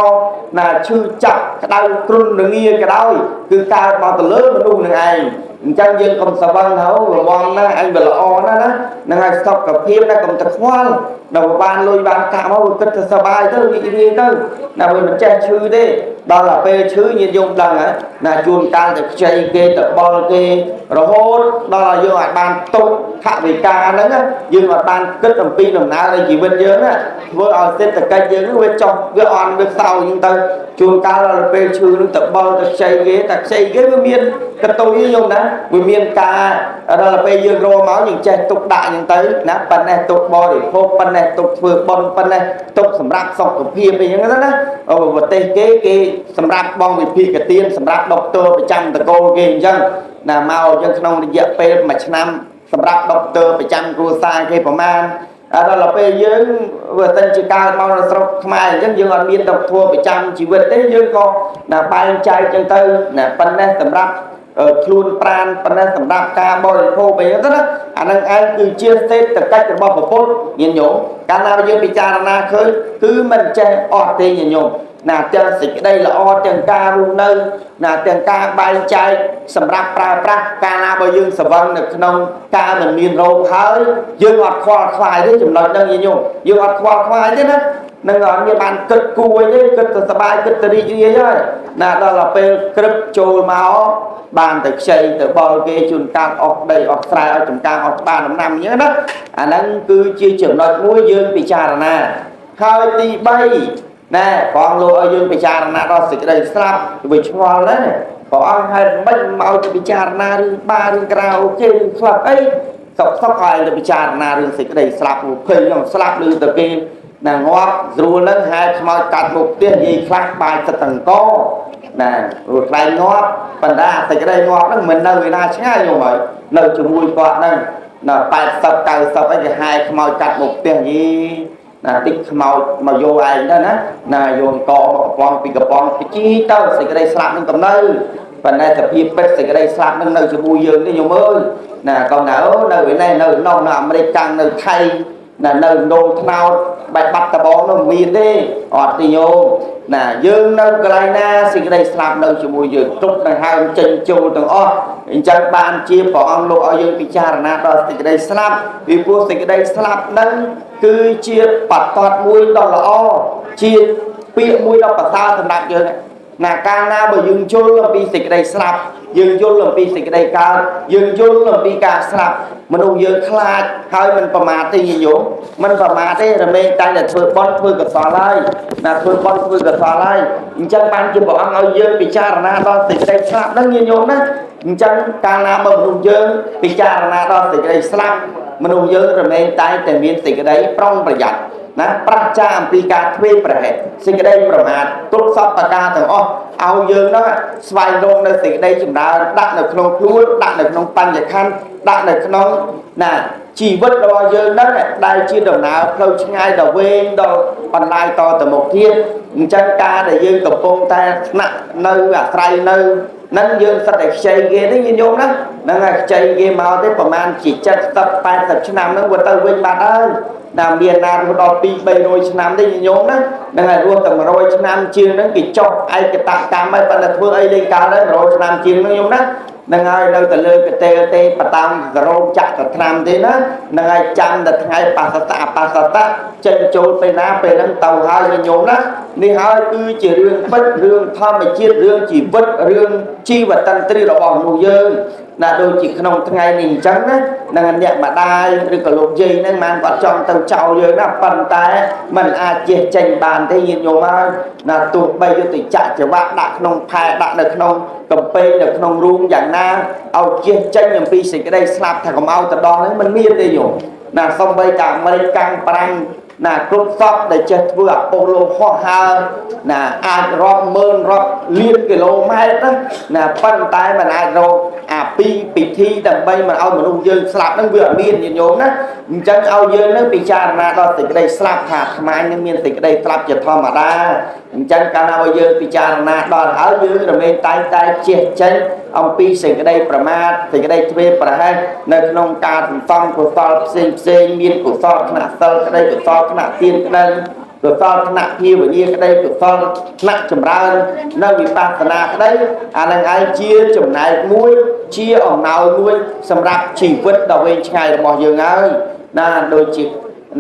ណាឈឺចាប់ក្តៅគ្រុនរងាក៏ដោយគឺកើតមកទៅលើមនុស្សនឹងឯងអញ្ចឹងយើងកុំស្វឹងទៅរវល់ណាស់អញវាល្អណាស់ណាហ្នឹងហើយសុខភាពណាកុំទៅខ្វល់ដល់បានលុយបានកាក់មកវាគិតថាសប្បាយទៅរីករាយទៅណាវាមិនចេះឈឺទេដល់តែពេលឈឺញាតិញោមដឹងហើយណាជួនកាលទៅខ្ចីគេទៅបល់គេរហូតដល់ឲ្យយើងអាចបានទុកថវិកាហ្នឹងយើងអាចបានគិតអំពីដំណើរនៃជីវិតយើងណាធ្វើឲ្យសេដ្ឋកិច្ចយើងវាចុះវាអន់វាខ្សោយហ្នឹងទៅជួនកាលដល់ពេលឈឺហ្នឹងទៅបល់ទៅខ្ចីគេតែខ្ចីគេវាមានកតុយញោមណាវាមានការដល់ពេលយើងរកមកយើងចេះទុកដាក់ហ្នឹងទៅណាប៉ុណ្ណេះទុកបរិភោគប៉ុណ្ណេះទុកធ្វើបុណ្យប៉ុណ្ណេះទុកសម្រាប់សុខភាពអីហ្នឹងណាប្រទេសគេគេសម្រាប់បងវិភាគទានសម្រាប់ដុកទ័រប្រចាំតកូលគេអញ្ចឹងណាមកអញ្ចឹងក្នុងរយៈពេល1ឆ្នាំសម្រាប់ដុកទ័រប្រចាំគ្រួសារគេប្រមាណដល់ពេលយើងបើសិនជាកើតមកនៅស្រុកខ្មែរអញ្ចឹងយើងអត់មានដុកទ័រប្រចាំជីវិតទេយើងក៏ណាបែងចែកអញ្ចឹងទៅណាប៉ុណ្ណេះសម្រាប់ខ្លួនប្រានប៉ុណ្ណេះសម្រាប់ការបរិភោគអីហ្នឹងណាអានឹងឯងគឺជាសេដ្ឋកិច្ចរបស់ពុទ្ធញាតិញោមកាលណាយើងពិចារណាឃើញគឺមិនចេះអត់ទេញាតិញោមណាទាំងសេចក្តីល្អទាំងការរស់នៅណាទាំងការបែងចែកសម្រាប់ប្រើប្រាស់កាលណាបើយើងស្វឹងនៅក្នុងការមិនមានរោគហើយយើងអត់ខ្វល់ខ្វាយទេចំណុចហ្នឹងញាតិញោមយើងអត់ខ្វល់ខ្វាយទេណានឹងអត់មានបានគិតគូរអីទេគិតទៅសប្បាយគិតទៅរីករាយហើយណាដល់ទៅពេលក្រឹបចូលមកបានទៅខ្ចីទៅបល់គេជួនកាលអស់ដីអស់ស្រែអស់ចំការអស់ច្បារដំណាំអញ្ចឹងណាអាហ្នឹងគឺជាចំណុចមួយយើងពិចារណាហើយទី3ណែព្រះអង្គលោកឲ្យយើងពិចារណាដល់សេចក្តីស្លាប់វាឆ្ងល់ណាស់ព្រះអង្គហេតុម៉េចមកទៅពិចារណារឿងបារឿងក្រៅអូខេរឿងស្លាប់អីសុកសុកឲ្យទៅពិចារណារឿងសេចក្តីស្លាប់ភ័យហ្នឹងស្លាប់ឬទៅគេណាងាប់ស្រួលហ្នឹងហែខ្មោចកាត់មុខផ្ទះនិយាយខ្លះបាយទឹកតង្កណាព្រោះខ្លែងងាប់ប៉ុន្តែសេចក្តីងាប់ហ្នឹងមិននៅឯណាឆ្ងាយញោមហើយនៅជាមួយគាត់ហ្នឹងណា80 90អីគេហែខ្មោចកាត់មុខផ្ទះយីណាតិចខ្មោចមកយកឯងទៅណាណាយកកមកកំប៉ុងពីកំប៉ុងពីជីទៅសេចក្តីស្លាប់នឹងកំនៅប៉ុន្តែសភាពពិតសេចក្តីស្លាប់នឹងនៅជាមួយយើងនេះញោមអើយណាកុំណានៅឯនេះនៅនោះនៅអាមេរិកកាំងនៅថៃណានៅដងថ្នោតបែបបាត់ដបងនោះមានទេអត់ទេញោមណាយើងនៅកន្លែងណាសេចក្តីស្លាប់នៅជាមួយយើងគ្រប់ដង្ហើមចេញចូលទាំងអស់អញ្ចឹងបានជាព្រះអង្គលោកឲ្យយើងពិចារណាដល់សេចក្តីស្លាប់ពីព្រោះសេចក្តីស្លាប់នឹងគឺជាបតតមួយដ៏ល្អជាពាក្យមួយដ៏ប្រសើរសម្រាប់យើងណាកាលណាបើយើងយល់អំពីសេចក្តីស្លាប់យើងយល់អំពីសេចក្តីកើតយើងយល់អំពីការស្លាប់មនុស្សយើងខ្លាចហើយមិនប្រមាទទេញាតិញោមមិនប្រមាទទេរមែងតែតែធ្វើបុណ្យធ្វើកុសលហើយណាធ្វើបុណ្យធ្វើកុសលហើយអញ្ចឹងបានជាព្រះអង្គឲ្យយើងពិចារណាដល់សេចក្តីស្លាប់ហ្នឹងញាតិញោមណាអញ្ចឹងកាលណាបើមនុស្សយើងពិចារណាដល់សេចក្តីស្លាប់មនុស្សយើងរមែងតែតែមានសេចក្តីប្រុងប្រយ័ត្នណាប្រឆាអំពីការធ្វើប្រហែសសេចក្តីប្រមាទគ្រប់សពប្រការទាំងអស់ឲ្យយើងនោះស្វែងរកនៅសេចក្តីចម្រើនដាក់នៅក្នុងខ្លួនដាក់នៅក្នុងបញ្ញខណ្ឌដាក់នៅក្នុងណាជីវិតរបស់យើងហ្នឹងដែលជាដំណើរផ្លូវឆ្ងាយដ៏វែងដល់បន្លាយតទៅមុខទៀតអញ្ចឹងការដែលយើងកំពុងតែស្នាក់នៅអាស្រ័យនៅនឹងយើងសិតតែខ្ចីគេនេះញាតិញោមណាហ្នឹងហើយខ្ចីគេមកទេប្រហែលជា70 80ឆ្នាំហ្នឹងវាទៅវិញបាត់ហើយណាមានណារស់ដល់2 300ឆ្នាំទេញាតិញោមណាហ្នឹងហើយរស់តែ100ឆ្នាំជាងហ្នឹងគេចុះឯកតកម្មហើយប៉ុន្តែធ្វើអីលេងកើតហើយ100ឆ្នាំជាងហ្នឹងញោមណាហ្នឹងហើយនៅតែលើកតេលទេបតាមសរោមចាក់ទៅឆ្នាំទេណាហ្នឹងហើយចាំតែថ្ងៃបាសតៈបាសតៈចេញចូលពេលណាពេលហ្នឹងទៅហើយញោមណានេះហើយគឺជារឿងពិតរឿងធម្មជាតិរឿងជីវិតរឿងជីវតន្ត្រីរបស់មនុស្សយើងណាដូចជាក្នុងថ្ងៃនេះអញ្ចឹងណានឹងអ្នកម្ដាយឬក៏លោកយាយហ្នឹងបានគាត់ចង់ទៅចោលយើងណាប៉ុន្តែมันអាចជៀសចេញបានទេញាតិញោមហើយណាទោះបីយកទៅចាក់ច្រវាក់ដាក់ក្នុងផែដាក់នៅក្នុងកំពែងនៅក្នុងរូងយ៉ាងណាឲ្យជៀសចេញអំពីសេចក្តីស្លាប់ថាកុំឲ្យទៅដល់ហ្នឹងมันមានទេញោមណាសំបីតាអាមេរិកកាំងប្រាំងណាគ្រប់សពដែលចេះធ្វើអាប៉ូឡូហោះហើរណាអាចរាប់ម៉ឺនរាប់លានគីឡូម៉ែត្រណាប៉ុន្តែมันអាចរកអាពីពិធីដើម្បីមិនឲ្យមនុស្សយើងស្លាប់ហ្នឹងវាអត់មានញាតិញោមណាអញ្ចឹងឲ្យយើងនឹងពិចារណាដល់សេចក្តីស្លាប់ថាអាត្មានឹងមានសេចក្តីស្លាប់ជាធម្មតាអញ្ចឹងកាលណាឲ្យយើងពិចារណាដល់ហើយយើងរមែងតែងតែជះចេញ អំពីសេចក្តីប្រមាទសេចក្តីធ្វេសប្រហែសនៅក្នុងការសន្សំកុសលផ្សេងផ្សេងមានកុសលថ្នាក់សិលក្តីកុសលថ្នាក់ទានក្តីកុសលថ្នាក់ភាវនាក្តីកុសលថ្នាក់ចម្រើននៅវិបស្សនាក្តីអានឹងឯងជាចំណែកមួយជាអំណោយមួយសម្រាប់ជីវិតដ៏វែងឆ្ងាយរបស់យើងហើយណាដូចជា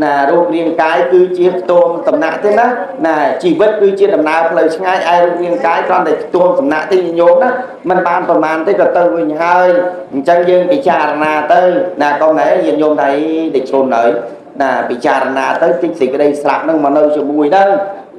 ណារូបរាងកាយគឺជាខ្ទមសំណាក់ទេណាណាជីវិតគឺជាដំណើរផ្លូវឆ្ងាយឯរូបរាងកាយគ្រាន់តែខ្ទមសំណាក់ទេញោមណាมันបានប្រមាណទេក៏ទៅវិញហើយអញ្ចឹងយើងពិចារណាទៅណាកុំណែញាតិញោមថៃតិចឈុនហើយណាពិចារណាទៅតិចសេចក្តីស្លាប់នឹងមកនៅជាមួយហ្នឹង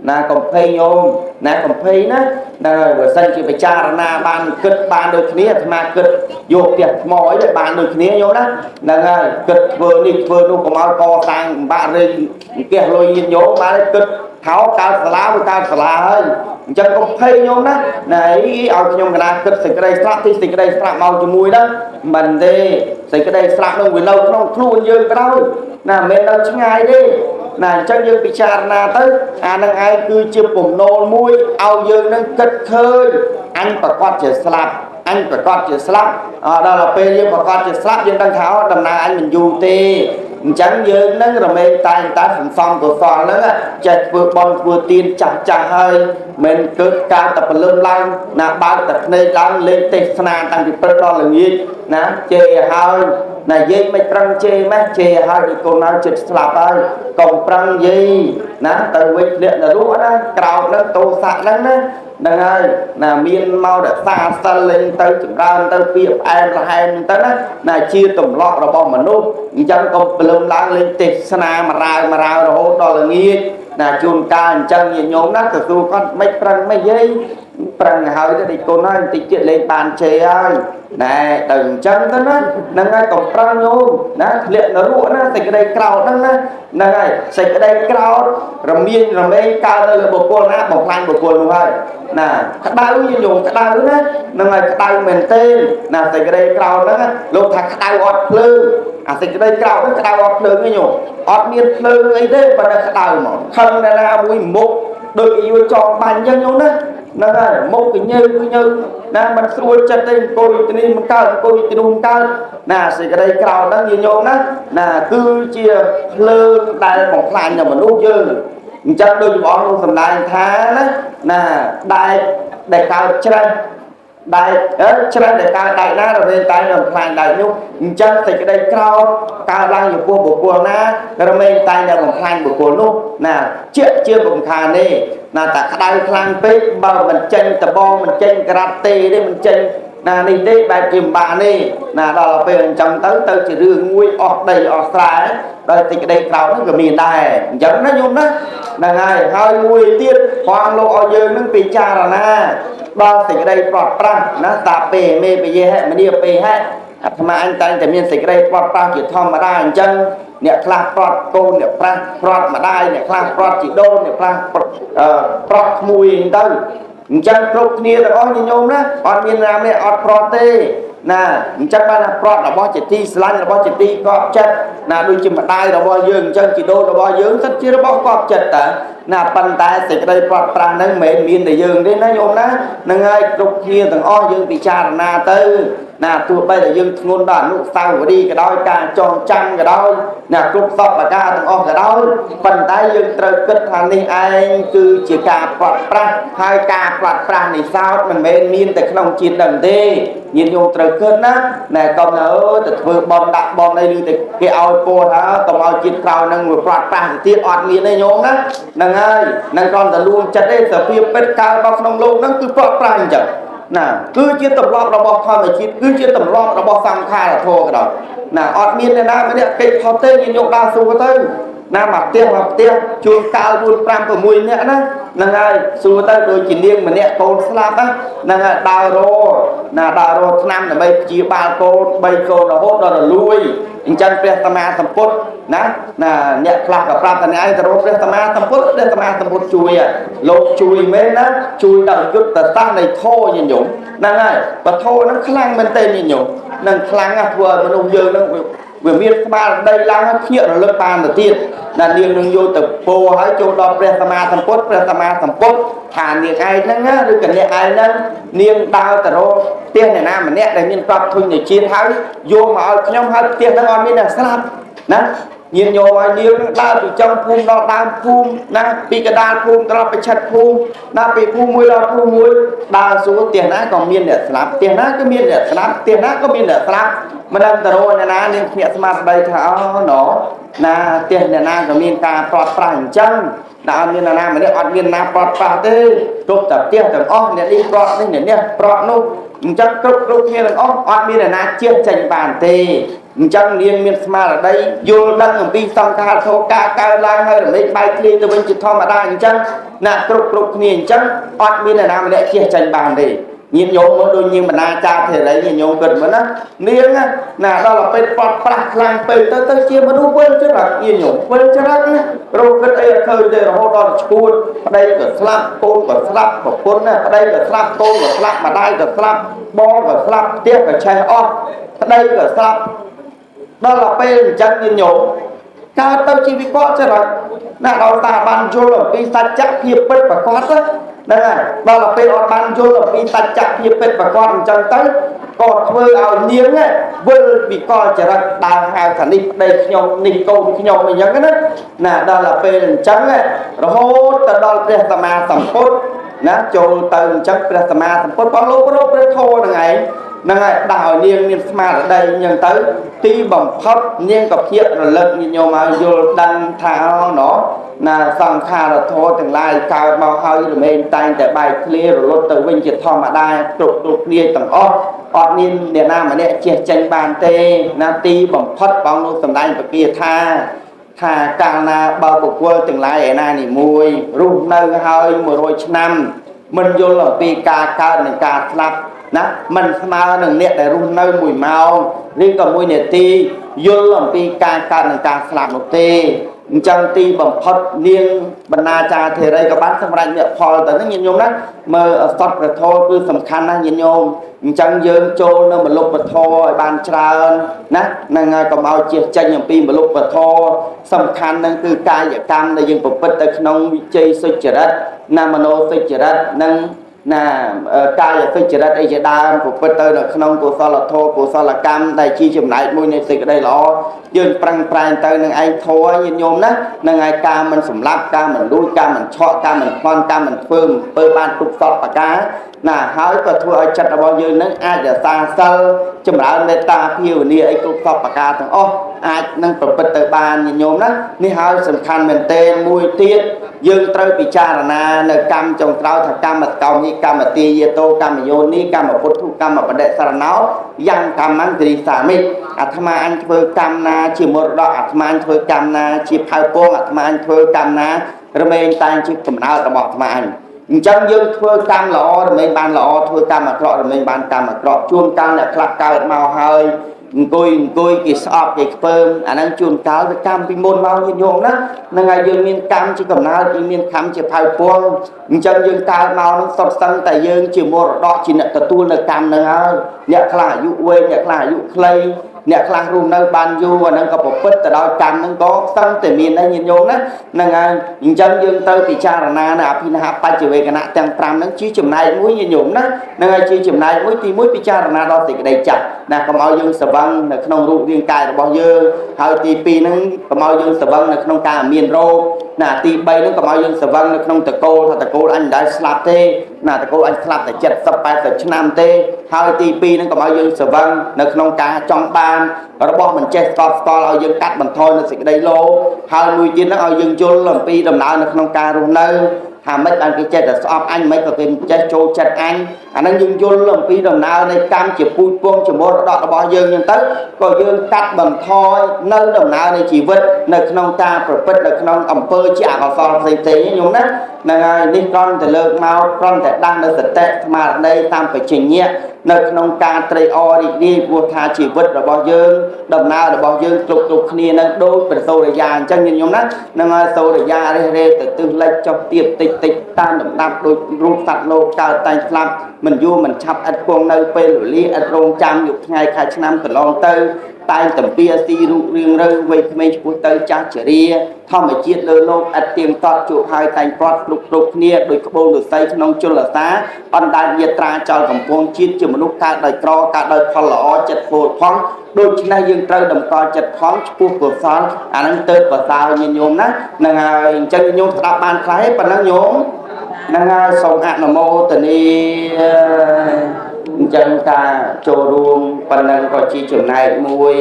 ណាកំភៃញោមណាកំភៃណាណាបើសិនជាពិចារណាបានគិតបានដូចគ្នាអាត្មាគិតយកផ្ទះថ្មអីបានដូចគ្នាញោមណាហ្នឹងហើយគិតធ្វើនេះធ្វើនោះកុំឲ្យកសាងបាក់រែងផ្ទះលុយញាតិញោមបានគិតថោកើតសាលាវាកើតសាលាហើយអញ្ចឹងកុំភ័យញោមណាណែឲ្យខ្ញុំកណាគិតសេចក្តីស្លាប់ទីសេចក្តីស្លាប់មកជាមួយហ្នឹងមិនទេសេចក្តីស្លាប់នឹងវានៅក្នុងខ្លួនយើងក៏ដោយណាមិនមែននៅឆ្ងាយទេណាអញ្ចឹងយើងពិចារណាទៅអានឹងឯងគឺជាពំនោលមួយឲ្យយើងនឹងគិតឃើញអញប្រកាសជាស្លាប់អញប្រកាសជាស្លាប់ដល់ពេលយើងប្រកាសជាស្លាប់យើងដឹងថាដំណើរអញមិនយូរទេអញ្ចឹងយើងនឹងរមែងតែងតែសន្សំកុសលហ្នឹងចេះធ្វើបុណ្យធ្វើទានចាស់ចាស់ហើយមិនកើតការតែព្រលឹមឡើងណាបើកតែភ្នែកឡើងលេងទេសនាតាំងពីព្រឹកដល់ល្ងាចណាជេរហើយណាយាយមិនប្រឹងជេរម៉េះជេរហើយដូចកូនហើយចិត្តស្លាប់ហើយកុំប្រឹងយាយណាទៅវិញធ្លាក់នរកណាក្រោតហ្នឹងទោសៈហ្នឹងណាហ្នឹងហើយណាមានមករក្សាសិលលេងទៅចម្រើនទៅពាក្យផ្អែមល្ហែមទៅណាណាជាទម្លាប់របស់មនុស្សអញ្ចឹងកុំព្រលឹមឡើងលេងទេសនាមរាវមរាវរហូតដល់ល្ងាចណាជួនកាលអញ្ចឹងញាតិញោមណាទៅសួរគាត់មិនប្រឹងមិនយាយប្រឹងហើយទៅដូចកូនហើយបន្តិចទៀតលេងបានជេរហើយណែទៅអញ្ចឹងទៅណាហ្នឹងហើយកុំប្រឹងញោមណាធ្លាក់នរកណាសេចក្តីក្រោធហ្នឹងណាហ្នឹងហើយសេចក្តីក្រោធរមៀងរមែងកើតទៅលើបុគ្គលណាបំផ្លាញបុគ្គលនោះហើយណាក្តៅញោមក្តៅណាហ្នឹងហើយក្តៅមែនទេណាសេចក្តីក្រោធហ្នឹងលោកថាក្តៅអត់ភ្លើងអាសេចក្តីក្រោធហ្នឹងក្តៅអត់ភ្លើងទេញោមអត់មានភ្លើងអីទេប៉ុន្តែក្តៅហ្មងខឹងតែណាមួយមុខដូចយួរចង់បាញ់អញ្ចឹងញោមណាហ្នឹងហើយមុខកញើកញើណាមិនស្រួលចិត្តទេអង្គុយទីនេះមិនកើតអង្គុយទីនោះមិនកើតណាសេចក្តីក្រោធហ្នឹងញោមណាណាគឺជាភ្លើងដែលបំផ្លាញដល់មនុស្សយើងអញ្ចឹងដូចព្រះអង្គនោះសម្ដែងថាណាណាដែកដែលកើតច្រេះដែកច្រេះដែលកើតដែកណារមែងតែបំផ្លាញដែកនោះអញ្ចឹងសេចក្តីក្រោធកើតឡើងចំពោះបុគ្គលណារមែងតែបំផ្លាញបុគ្គលនោះណាជាបំខានទេណាតែក្តៅខ្លាំងពេកបើមិនចេញដបងមិនចេញក្រាត់ទេទេមិនចេញណានេះទេបែបជាបាក់នេះណាដល់ពេលអញ្ចឹងទៅទៅជារឿងមួយអស់ដីអស់ស្រែដោយសេចក្តីក្រោធហ្នឹងក៏មានដែរអញ្ចឹងណាញោមណាហ្នឹងហើយហើយមួយទៀតព្រះអង្គលោកឲ្យយើងនឹងពិចារណាដល់សេចក្តីប្រត់ប្រាស់ណាតាពេមេពយេហៈមនីពេហៈអាត្មាអញតែងតែមានសេចក្តីប្រត់ប្រាស់ជាធម្មតាអញ្ចឹងអ្នកខ្លះប្រត់កូនអ្នកប្រាស់ប្រត់ម្ដាយអ្នកខ្លះប្រត់ជីដូនអ្នកខ្លះប្រត់ក្មួយអញ្ចឹងទៅអញ្ចឹងគ្រប់គ្នាទាំងអស់ញោមណាអត់មានណាម្នាក់អត់ប្រត់ទេណាអញ្ចឹងបានថាប្រត់របស់ជាទីស្រឡាញ់របស់ជាទីកប់ចិត្តណាដូចជាម្ដាយរបស់យើងអញ្ចឹងជីដូនរបស់យើងសិតជារបស់កប់ចិត្តតាណាប៉ុន្តែសេចក្តីប្រត់ប្រាស់ហ្នឹងមិនមែនមានតែយើងទេណាញោមណាហ្នឹងហើយគ្រប់គ្នាទាំងអស់យើងពិចារណាទៅណាទោះបីតែយើងធ្ងន់ដល់អនុស្សាវរីយ៍ក៏ដោយការចងចាំក៏ដោយណាគ្រប់សពប្រការទាំងអស់ក៏ដោយប៉ុន្តែយើងត្រូវគិតថានេះឯងគឺជាការប្រត់ប្រាស់ហើយការប្រត់ប្រាស់នេះសោតមិនមែនមានតែក្នុងជាតិដឹងទេញាតិញោមត្រូវគិតណាណែកុំថាអើទៅធ្វើបន់ដាក់បន់អីឬតែគេឲ្យពោលថាកុំឲ្យជាតិក្រោយនឹងវាប្រត់ប្រាស់ទៅទៀតអត់មានទេញោមណាហ្នឹងហើយនឹងគ្រាន់តែលួងចិត្តទេសភាពពិតកើតមកក្នុងលោកហ្នឹងគឺប្រត់ប្រាស់អញ្ចឹងណាគឺជាទម្លាប់របស់ធម្មជាតិគឺជាទម្លាប់របស់សង្ខារធម៌ក៏ដោយណាអត់មានអ្នកណាម្នាក់គេចផុតទេញាតិញោមដើរសួរទៅណាមកផ្ទះមកផ្ទះជួនកាល4 5 6នាក់ណាហ្នឹងហើយសួរទៅដូចជានាងម្នាក់កូនស្លាប់ហ្នឹងហើយដើររណាដើររឆ្នាំដើម្បីព្យាបាលកូន3កូនរហូតដល់រលួយអញ្ចឹងព្រះសម្មាសម្ពុទ្ធណាណាអ្នកខ្លះក៏ប្រាប់ថាអ្នកឯងទៅរកព្រះសម្មាសម្ពុទ្ធព្រះសម្មាសម្ពុទ្ធជួយលោកជួយមែនណាជួយដល់យុទ្ធសាស្ត្រនៃធម៌ញាតិញោមហ្នឹងហើយបើធម៌ហ្នឹងខ្លាំងមែនទេញាតិញោមនឹងខ្លាំងណាស់ធ្វើឲ្យមនុស្សយើងហ្នឹង វាមានស្មារតីឡើងហើយភ្ញាក់រលឹកបានទៅទៀតណានាងនឹងយកទៅពោហើយចូលដល់ព្រះសម្មាសម្ពុទ្ធព្រះសម្មាសម្ពុទ្ធថានាងឯងហ្នឹងឬក៏អ្នកឯងហ្នឹងនាងដើរទៅរកផ្ទះអ្នកណាម្នាក់ដែលមានក្របធុញជាតិហើយយកមកឲ្យខ្ញុំហើយផ្ទះហ្នឹងអត់មានអ្នកស្លាប់ណាញាតិញោមឲ្យនាងនឹងដើរពីចុងភូមិដល់ដើមភូមិណាពីកដាលភូមិដល់ប្រឆិតភូមិណាពីភូមិមួយដល់ភូមិមួយដើរសួរផ្ទះណាក៏មានអ្នកស្លាប់ផ្ទះណាក៏មានអ្នកស្លាប់ផ្ទះណាក៏មានអ្នកស្លាប់មិនដឹងទៅរកអ្នកណានាងភ្ញាក់ស្មារតីថាអូណណាផ្ទះអ្នកណាក៏មានការប្រត់ប្រាស់អញ្ចឹងតែអត់មានអ្នកណាម្នាក់អត់មានណាប្រត់ប្រាស់ទេគ្រប់តែផ្ទះទាំងអស់អ្នកនេះប្រត់នេះអ្នកនេះប្រត់នោះអញ្ចឹងគ្រប់គ្រប់គ្នាទាំងអស់អត់មានអ្នកណាជៀសចេញបានទេអញ្ចឹងនាងមានស្មារតីយល់ដឹងអំពីសង្ខារធម៌ការកើតឡើងហើយរមែងបែកធ្លាយទៅវិញជាធម្មតាអញ្ចឹងណាគ្រប់គ្រប់គ្នាអញ្ចឹងអត់មានអ្នកណាម្នាក់ជៀសចេញបានទេញាតិញោមមើលដូចនាងបណ្ណាចាធេរីញាតិញោមគិតមើលណានាងណាដល់ពេលប៉ត់ប្រាស់ខ្លាំងពេកទៅទៅជាមនុស្សវិលចរិតញាតិញោមវិលចរិតណារកគិតអីអត់ឃើញទេរហូតដល់ឈួតប្តីក៏ស្លាប់កូនក៏ស្លាប់ប្រពន្ធណាប្តីក៏ស្លាប់កូនក៏ស្លាប់ម្ដាយក៏ស្លាប់បងក៏ស្លាប់ផ្ទះក៏ឆេះអស់ប្តីក៏ស្លាប់ដល់ពេលអញ្ចឹងញាតិញោមកើតទៅជាវិកលចរិតណាដល់តាបានយល់អំពីសច្ចភាពពិតប្រាកដហ្នឹងហើយដល់ពេលអត់បានយល់អំពីសច្ចភាពពិតប្រាកដអញ្ចឹងទៅក៏ធ្វើឲ្យនាងវិលវិកលចរិតដើរហៅថានេះប្តីខ្ញុំនេះកូនខ្ញុំអញ្ចឹងណាណាដល់ពេលអញ្ចឹងរហូតទៅដល់ព្រះសម្មាសម្ពុទ្ធណាចូលទៅអញ្ចឹងព្រះសម្មាសម្ពុទ្ធបងលោករកព្រះធម៌ហ្នឹងឯងហ្នឹងហើយដាក់ឲ្យនាងមានស្មារតីអញ្ចឹងទៅទីបំផុតនាងក៏ភ្ញាក់រលឹកញាតិញោមឲ្យយល់ដឹងថាអូណណាសង្ខារធម៌ទាំងឡាយកើតមកហើយរមែងតែងតែបែកធ្លាយរលត់ទៅវិញជាធម្មតាគ្រប់គ្រប់គ្នាទាំងអស់អត់មានអ្នកណាម្នាក់ជៀសចេញបានទេណាទីបំផុតបងលោកសម្ដែងពគាថាថាកាលណាបើបុគ្គលទាំងឡាយឯណានីមួយរស់នៅហើយ100ឆ្នាំមិនយល់អំពីការកើតនិងការស្លាប់ណាមិនស្មើនឹងអ្នកដែលរស់នៅ1ម៉ោងឬក៏1នាទីយល់អំពីការកើតនិងការស្លាប់នោះទេអញ្ចឹងទីបំផុតនាងបណ្ណាចាធេរីក៏បានសម្រេចមគ្គផលទៅហ្នឹងញាតិញោមណាមើលសតព្រះធម៌គឺសំខាន់ណាស់ញាតិញោមអញ្ចឹងយើងចូលនៅមលុបធម៌ឲ្យបានច្រើនណានឹងហើយកុំឲ្យជៀសចេញអំពីមលុបធម៌សំខាន់នឹងគឺកាយកម្មដែលយើងប្រព្រឹត្តទៅក្នុងវិជ័យសុចរិតណាមโนសុចរិតនិងណាកាយសុចរិតអីជាដើមប្រព្រឹត្តទៅនៅក្នុងកុសលធម៌កុសលកម្មដែលជាចំណែកមួយនៃសេចក្តីល្អយើងប្រឹងប្រែងទៅនឹងឯងធម៌ញាតិញោមណានឹងឯងការមិនសម្លាប់ការមិនលួចការមិនឆក់ការមិនប្លន់ការមិនធ្វើអំពើបានគ្រប់សពប្រការណាហើយក៏ធ្វើឲ្យចិត្តរបស់យើងនឹងអាចរក្សាសិលចម្រើនមេត្តាភាវនាអីគ្រប់សពប្រការទាំងអស់អាចនឹងប្រព្រឹត្តទៅបានញាតិញោមណានេះហើយសំខាន់មែនទែនមួយទៀតយើងត្រូវពិចារណានៅកម្មចុងក្រោយថាកម្មតោនិកម្មទាយតោកម្មយោនិកម្មពុទ្ធកម្មបដិសរណោយ៉ាងកម្មង្គ្រីសាមិអាត្មាអញធ្វើកម្មណាជាមរតកអាត្មាអញធ្វើកម្មណាជាផៅពងអាត្មាអញធ្វើកម្មណារមែងតែងជាកំណើតរបស់អាត្មាអញអញ្ចឹងយើងធ្វើកម្មល្អរមែងបានល្អធ្វើកម្មអាក្រក់រមែងបានកម្មអាក្រក់ជួនកាលអ្នកខ្លះកើតមកហើយអង្គុយគេស្អប់គេខ្ពើមអាហ្នឹងជួនកាលវាកម្មពីមុនមកញាតិញោមណាហ្នឹងហើយយើងមានកម្មជាកំណើតយើងមានកម្មជាផៅពងអញ្ចឹងយើងកើតមកហ្នឹងសុទ្ធសឹងតែយើងជាមរតកជាអ្នកទទួលនៅកម្មហ្នឹងហើយអ្នកខ្លះអាយុវែងអ្នកខ្លះអាយុខ្លីអ្នកខ្លះរស់នៅបានយូរអាហ្នឹងក៏ប្រព្រឹត្តទៅដោយកម្មហ្នឹងក៏សឹងតែមានដែរញាតិញោមណាហ្នឹងហើយអញ្ចឹងយើងត្រូវពិចារណានៅអភិនហបច្ចវេកណៈទាំង5ហ្នឹងជាចំណែកមួយញាតិញោមណាហ្នឹងហើយជាចំណែកមួយទី1ពិចារណាដល់សេចក្តីចាស់ណាកុំឲ្យយើងស្វឹងនៅក្នុងរូបរាងកាយរបស់យើងហើយទី2ហ្នឹងកុំឲ្យយើងស្វឹងនៅក្នុងការមានរោគណាទី3ហ្នឹងកុំឲ្យយើងស្វឹងនៅក្នុងតកូលថាតកូលអញមិនដែលស្លាប់ទេណាតកូលអញស្លាប់តែ70 80ឆ្នាំទេហើយទី2ហ្នឹងកុំឲ្យយើងស្វឹងនៅក្នុងការចង់បានរបស់មិនចេះស្កប់ស្កល់ឲ្យយើងកាត់បន្ថយនៅសេចក្តីលោភហើយមួយទៀតហ្នឹងឲ្យយើងយល់អំពីដំណើរនៅក្នុងការរស់នៅថាម៉េចបានគេចេះតែស្អប់អញមិនក៏គេចេះចូលចិត្តអញអាហ្នឹងយើងយល់អំពីដំណើរនៃកម្មជាពូជពងជាមរតករបស់យើងហ្នឹងទៅក៏យើងកាត់បន្ថយនៅដំណើរនៃជីវិតនៅក្នុងការប្រព្រឹត្តនៅក្នុងអំពើជាអកុសលផ្សេងៗញោមណាហ្នឹងហើយនេះគ្រាន់តែលើកមកគ្រាន់តែដាស់នៅសតិស្មារតីតាមបច្ចញ្ញៈនៅក្នុងការត្រេកអររីករាយព្រោះថាជីវិតរបស់យើងដំណើររបស់យើងគ្រប់គ្រប់គ្នានឹងដូចព្រះសូរិយាអញ្ចឹងញាតិញោមណាហ្នឹងហើយសូរិយារេះរេទៅទិសលិចចុះទៀបតិចតិចតាមលំដាប់ដូចរូបសត្វលោកកើតតែងស្លាប់ មិនយូរមិនឆាប់ឥតគង់នៅពេលវេលាឥតរងចាំយប់ថ្ងៃខែឆ្នាំកន្លងទៅតែងតំពាស៊ីរូបរឿងរើវ័យក្មេងឆ្ពោះទៅចាស់ជរាធម្មជាតិលើលោកឥតទៀងទាត់ជួបហើយតែងព្រាត់គ្រប់គ្រប់គ្នាដោយក្បូរឫស្សីក្នុងជលសាអណ្ដែតយាត្រាចោលកំពង់ជាតិជាមនុស្សកើតដោយក្រកើតដោយផលល្អចិត្តពោលផងដូច្នេះយើងត្រូវតម្កល់ចិត្តផងឆ្ពោះកុសលអានឹងទៅប្រសើរញាតិញោមណាហ្នឹងហើយអញ្ចឹងញោមស្ដាប់បានខ្លះទេប៉ុណ្ណឹងញោមហ្នឹងហើយសូមអនុមោទនាអញ្ចឹងការចូលរួមប៉ុណ្ណឹងក៏ជាចំណែកមួយ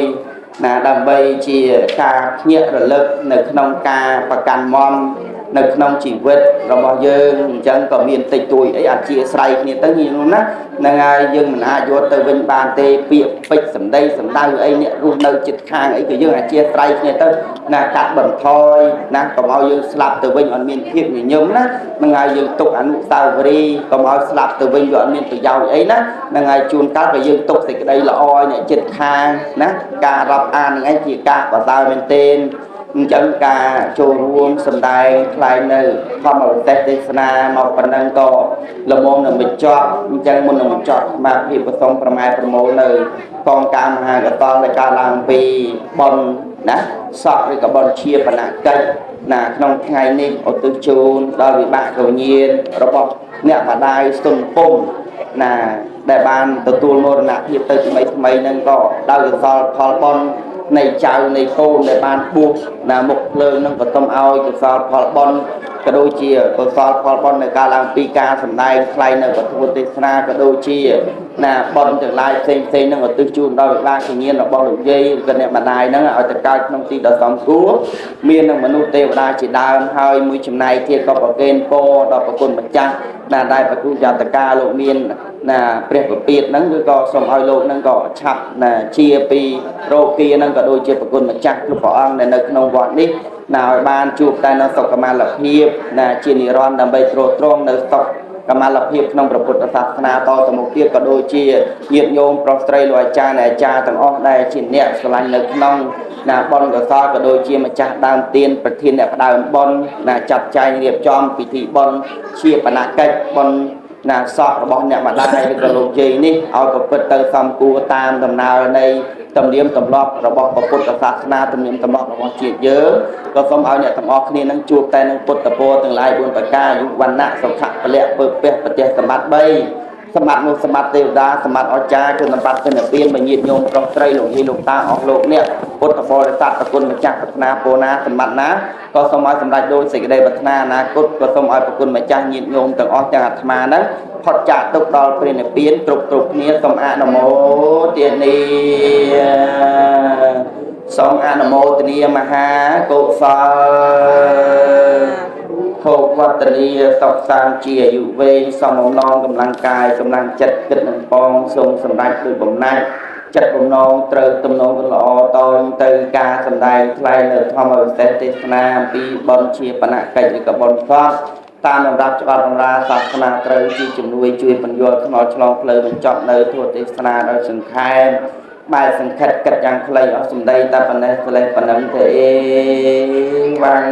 ណាដើម្បីជាការភ្ញាក់រលឹកនៅក្នុងការប្រកាន់មមនៅក្នុងជីវិតរបស់យើងអញ្ចឹងក៏មានតិចតួចអីអធិស្ឋានគ្នាទៅញោមណាហ្នឹងហើយយើងមិនអាចយកទៅវិញបានទេពាក្យពេចន៍សម្ដីសម្ដៅអីអ្នករស់នៅជិតខាងអីក៏យើងអធិស្ឋានគ្នាទៅណាកាត់បន្ថយណាកុំឲ្យយើងស្លាប់ទៅវិញអត់មានភាពញញឹមណាហ្នឹងហើយយើងទុកអនុស្សាវរីយ៍កុំឲ្យស្លាប់ទៅវិញវាអត់មានប្រយោជន៍អីណាហ្នឹងហើយជួនកាលក៏យើងទុកសេចក្តីល្អឲ្យអ្នកជិតខាងណាការរាប់អានហ្នឹងឯងជាការប្រសើរមែនទែនអញ្ចឹងការចូលរួមសម្ដែងថ្លែងនៅធម្មវិទេសទេសនាមកប៉ុណ្ណឹងក៏ល្មមនឹងបញ្ចប់អញ្ចឹងមុននឹងបញ្ចប់សមាភិបប្រសងប្រម៉ែប្រមូលនៅកងការមហាកតលនៃការឡើងពីបុណ្យណាសក់ឬក៏បុណ្យជាបណកិច្ចណាក្នុងថ្ងៃនេះឧទ្ទិសជូនដល់វិបាកវិញ្ញាណរបស់អ្នកម្ដាយសុនពុំណាដែលបានទទួលមរណភាពទៅថ្មីថ្មីហ្នឹងក៏ដោយកុសលផលបុណ្យនៃចៅនៃកូនដែលបានបួសណាមុខភ្លើងនឹងក៏សូមឲ្យកុសលផលបុណ្យក៏ដូចជាកុសលផលបុណ្យនៅការឡើងពីការសម្ដែងថ្លែងនៅពធទេសនាក៏ដូចជាណាបុណ្យទាំងឡាយផ្សេងផ្សេងនឹងឧទ្ទិសជូនដល់វិបាកវិញ្ញាណរបស់លោកយាយឬក៏អ្នកម្ដាយហ្នឹងឲ្យទៅកើតក្នុងទីដ៏សមគួរមាននឹងមនុស្សទេវតាជាដើមហើយមួយចំណែកទៀតក៏ប្រគេនពរដល់ប្រគុណម្ចាស់ណាដែលប្រគូយតកាលោកមានណាព្រះពពាតហ្នឹងឬក៏សូមឲ្យលោកហ្នឹងក៏ឆាប់ណាជាពីរោគាហ្នឹងក៏ដូចជាប្រគុណម្ចាស់គ្រប់ព្រះអង្គដែលនៅក្នុងវត្តនេះណាឲ្យបានជួបតែនៅសុខមាលភាពណាជានិរន្តរ៍ដើម្បីទ្រទ្រង់នៅសុខកម្មាលភាពក្នុងព្រះពុទ្ធសាសនាតទៅមុខទៀតក៏ដូចជាញាតិញោមប្រុសស្រីលោកអាចារ្យអ្នកអាចារ្យទាំងអស់ដែលជាអ្នកស្រឡាញ់នៅក្នុងណាបុណ្យកុសលក៏ដូចជាម្ចាស់ដើមទានប្រធានអ្នកផ្ដើមបុណ្យណាចាត់ចែងរៀបចំពិធីបុណ្យជាបណកិច្ចបុណ្យណាសក់របស់អ្នកម្ដាយឬក៏លោកយាយនេះឲ្យប្រព្រឹត្តទៅសមគួរតាមដំណើរនៃទំនៀមទម្លាប់របស់ព្រះពុទ្ធសាសនាទំនៀមទម្លាប់របស់ជាតិយើងក៏សូមឲ្យអ្នកទាំងអស់គ្នានឹងជួបតែនឹងពុទ្ធពរទាំងឡាយ4ប្រការអាយុវណ្ណៈសុខៈពលៈពើពះប្រទេសសម្បត្តិ3សម្បត្តិនោះសម្បត្តិទេវតាសម្បត្តិអស្ចារ្យគឺសម្បត្តិនិព្វានបើញាតិញោមប្រុសស្រីលោកយាយលោកតាអស់លោកអ្នកពុទ្ធបរិស័ទប្រគុណម្ចាស់ប្រាថ្នាពរណាសម្បត្តិណាក៏សូមឲ្យសម្រេចដោយសេចក្តីប្រាថ្នាអនាគតក៏សូមឲ្យប្រគុណម្ចាស់ញាតិញោមទាំងអស់ទាំងអាត្មាហ្នឹងផុតចាកទុកដល់ព្រះនិព្វានគ្រប់គ្រប់គ្នាសូមអនុមោទនាសូមអនុមោទនាមហាកុសលភោគវឌ្ឍនាសុខសាន្តជាអាយុវែងសមបំណងកម្លាំងកាយកម្លាំងចិត្តគិតនឹងបងសូមសម្រេចដោយបំណាច់ចិត្តបំណងត្រូវទំនងល្អតទៅការសម្ដែងថ្លែងនៅធម្មវិសេសទេសនាអំពីបុណ្យជាបណកិច្ចឬក៏បុណ្យសពតាមលំដាប់ច្បាប់តម្រាសាសនាត្រូវជាជំនួយជួយពន្យល់ថ្នល់ឆ្លងផ្លូវបញ្ចប់នៅធម៌ទេសនាដោយសង្ខេបបែបសង្ខិតគិតយ៉ាងខ្លីអស់សម្ដីតែប៉ុណ្ណេះប៉ុណ្ណឹងទេវ៉ាំង